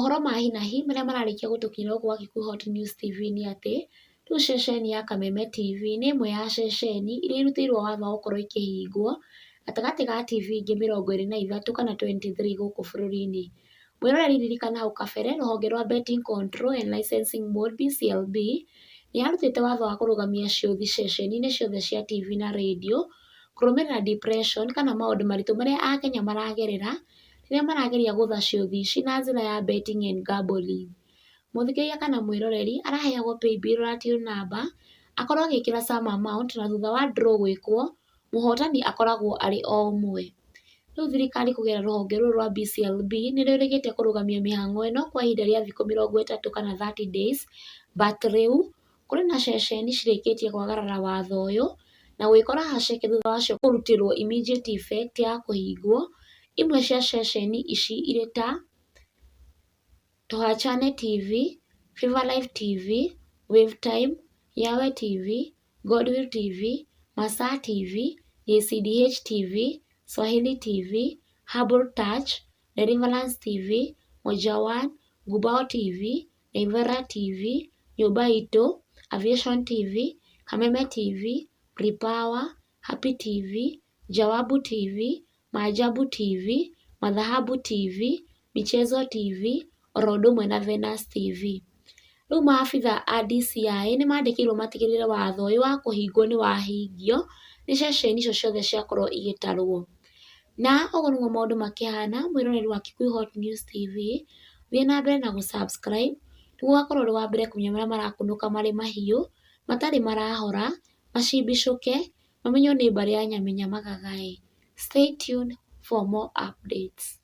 Mohoro ma hi na hi marĩa mararĩkia gũtũkinyĩra gũkũ gwa Kikuyu Hot News TV nĩ atĩ, rĩu ceceni ya Kameme TV nĩ ĩmwe ya ceceni iria irutĩirwo watho wa gũkorwo ikĩhingwo gatagatĩ ga TV ingĩ 23 kana 23 gũkũ bũrũri-inĩ. Mwĩroreri ririkana hau kabere rũhonge rwa Betting Control and Licensing Board BCLB nĩ yarutĩte watho wa kũrũgamia ciũthi ceceni-inĩ ciothe cia TV na radio kũrũmĩrĩra depression kana maũndũ maritũ marĩa akenya maragerera rĩrĩa marageria gũtha ciũthi ici na njĩra ya betting and gambling. Mũthikĩrĩria kana mwĩroreri araheagwo paybill na till number akorwo agĩkĩra some amount na thutha wa draw gwĩkwo mũhotani akoragwo arĩ o ũmwe. Rĩu thirikari kũgerera rũhonge rũrũ rwa BCLB nĩ rwĩrĩgĩte kũrũgamia mĩhang'o ĩno kwa ihinda rĩa thikũ 30 kana 30 days, but rĩu kũrĩ na ceceni cirĩkĩtie kwagarara watho ũyũ na gwĩkora haceke thutha wacio kũrutĩrwo immediate effect ya kũhingwo. Imwe cia ceceni ici irĩ ta Tũhachane TV, Fever Live TV, Wave Time, Yawe TV, Godwill TV, Masaa TV, JCDH TV, Swahili TV, Herbal Touch, Deliverance TV, Moja One, Gubao TV, Naivera TV, Nyũmba Itũ, Aviation TV, Kameme TV, Repower, Happy TV, Jawabu TV, Maajabu TV, Madhahabu TV, Michezo TV, oro ũndũ ũmwe na Venus TV. Rĩu maabitha a DCI nĩ mandĩkĩirwo matigĩrĩre watho ũyũ wa kũhingwo nĩ wahingio nĩ ceceni icio ciothe ciakorwo igĩtarwo. Na ũguo nĩguo maũndũ makĩhana mwĩroreri wa Kikuyu Hot News TV, thiĩ na mbere na gũ subscribe nĩguo ũgakorwo ũrĩ wa mbere kũmenya marĩa marakunũka marĩ mahiũ, matarĩ marahora, macimbicũke, mamenywo nĩ mbarĩ ya Nyamenya Magagaĩ. Stay tuned for more updates.